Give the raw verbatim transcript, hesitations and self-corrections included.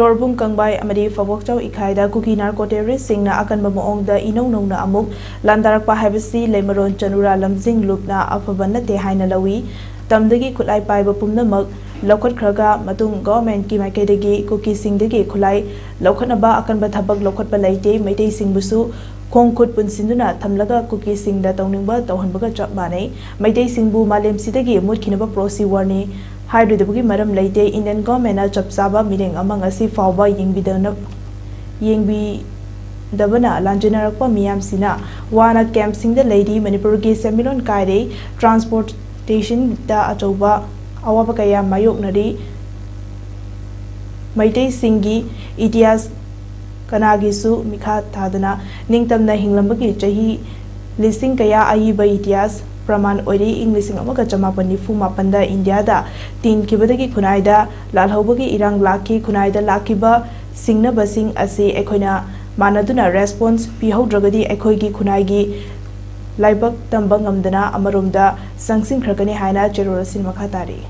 ꯇꯣꯔꯕꯨꯡ ꯀꯪꯕꯥꯏ ꯑꯃꯗꯤ ꯐꯕꯣꯛꯆꯥꯎ ꯏꯈꯥꯏꯗ ꯀꯨꯀꯤ ꯅꯥꯔꯀꯣ ꯇꯦꯔꯣꯔꯤꯁꯁꯤꯡꯅ ꯑꯀꯟꯕ ꯃꯑꯣꯡꯗ ꯏꯅꯧ ꯅꯧꯅ ꯑꯃꯨꯛ ꯂꯥꯟꯗꯥꯔꯛꯄ ꯍꯥꯏꯕꯁꯤ ꯂꯩꯃꯔꯣꯟ ꯆꯅꯨꯔꯥ ꯂꯝꯖꯤꯡ ꯂꯨꯞꯅ ꯑꯐꯕ ꯅꯠꯇꯦ ꯍꯥꯏꯅ ꯂꯧꯏ꯫ ꯇꯝꯗꯒꯤ ꯈꯨꯠꯂꯥꯏ ꯄꯥꯏꯕ ꯄꯨꯝꯅꯃꯛ ꯂꯧꯈꯠꯈ꯭ꯔꯒ ꯃꯇꯨꯡ ꯒꯣꯚꯔꯟꯃꯦꯟꯠꯀꯤ ꯃꯥꯏꯀꯩꯗꯒꯤ ꯀꯨꯀꯤꯁꯤꯡꯗꯒꯤ ꯈꯨꯠꯂꯥꯏ ꯂꯧꯈꯠꯅꯕ ꯑꯀꯟꯕ ꯊꯕꯛ ꯂꯧꯈꯠꯄ ꯂꯩꯇꯦ꯫ ꯃꯩꯇꯩꯁꯤꯡꯕꯨꯁꯨ ꯈꯣꯡ ꯈꯨꯠ ꯄꯨꯟꯁꯤꯟꯗꯨꯅ ꯊꯝꯂꯒ ꯀꯨꯀꯤꯁꯤꯡꯗ ꯇꯧꯅꯤꯡꯕ ꯇꯧꯍꯟꯕꯒ ꯆꯞ ꯃꯥꯟꯅꯩ꯫ ꯃꯩꯇꯩꯁꯤꯡꯕꯨ ꯃꯥꯂꯦꯝꯁꯤꯗꯒꯤ ꯃꯨꯠꯈꯤꯅꯕ ꯄ꯭ꯔꯣꯛꯁꯤ ꯋꯥꯔꯅꯤ ꯍꯥꯏꯔꯣꯏꯗꯕꯒꯤ ꯃꯔꯝ ꯂꯩꯇꯦ꯫ ꯏꯟꯗꯤꯌꯟ ꯒꯣꯚꯔꯟꯃꯦꯟꯠꯅ ꯆꯞ ꯆꯥꯕ ꯃꯤꯠꯌꯦꯡ ꯑꯃ ꯉꯁꯤ ꯐꯥꯎꯕ ꯌꯦꯡꯕꯤꯗꯅ ꯌꯦꯡꯕꯤꯗꯕꯅ ꯂꯥꯟꯖꯦꯟꯅꯔꯛꯄ ꯃꯤꯌꯥꯝꯁꯤꯅ ꯋꯥꯅ ꯀꯦꯝꯞꯁꯤꯡꯗ ꯂꯩꯔꯤ꯫ ꯃꯅꯤꯄꯨꯔꯒꯤ ꯁꯦꯟꯃꯤꯠꯂꯣꯟ ꯀꯥꯏꯔꯦ꯫ ꯇ꯭ꯔꯥꯟꯁꯄꯣꯔꯇꯦꯁꯟꯗ ꯑꯆꯧꯕ ꯑꯋꯥꯕ ꯀꯌꯥ ꯃꯥꯌꯣꯛꯅꯔꯤ꯫ ꯃꯩꯇꯩꯁꯤꯡꯒꯤ ꯏꯇꯤꯍꯥꯁ ꯀꯅꯥꯒꯤꯁꯨ ꯃꯤꯈꯥ ꯊꯥꯗꯅ ꯅꯤꯡꯇꯝꯅ ꯍꯤꯡꯂꯝꯕꯒꯤ ꯆꯍꯤ ꯂꯤꯁꯤꯡ ꯀꯌꯥ ꯑꯏꯕ ꯏꯇꯤꯍꯥꯁ ꯄ꯭ꯔꯃꯥꯟ ꯑꯣꯏꯔꯤ꯫ ꯏꯪ ꯂꯤꯁꯤꯡ ꯑꯃꯒ ꯆꯃꯥꯄꯟ ꯅꯤꯐꯨ ꯃꯥꯄꯟꯗ ꯏꯟꯗꯤꯌꯥꯗ ꯇꯤꯟꯈꯤꯕꯗꯒꯤ ꯈꯨꯟꯅꯥꯏꯗ ꯂꯥꯜꯍꯧꯕꯒꯤ ꯏꯔꯥꯡ ꯂꯥꯛꯈꯤ꯫ ꯈꯨꯟꯅꯥꯏꯗ ꯂꯥꯛꯈꯤꯕ ꯁꯤꯡꯅꯕꯁꯤꯡ ꯑꯁꯤ ꯑꯩꯈꯣꯏꯅ ꯃꯥꯟꯅꯗꯨꯅ ꯔꯦꯁꯄꯣꯟꯁ ꯄꯤꯍꯧꯗ꯭ꯔꯒꯗꯤ ꯑꯩꯈꯣꯏꯒꯤ ꯈꯨꯟꯅꯥꯏꯒꯤ ꯂꯥꯏꯕꯛ ꯇꯝꯕ ꯉꯝꯗꯅ ꯑꯃꯔꯣꯝꯗ ꯆꯪꯁꯤꯟꯈ꯭ꯔꯒꯅꯤ ꯍꯥꯏꯅ ꯆꯦꯔꯣꯜ ꯑꯁꯤꯅ ꯃꯈꯥ ꯇꯥꯔꯤ꯫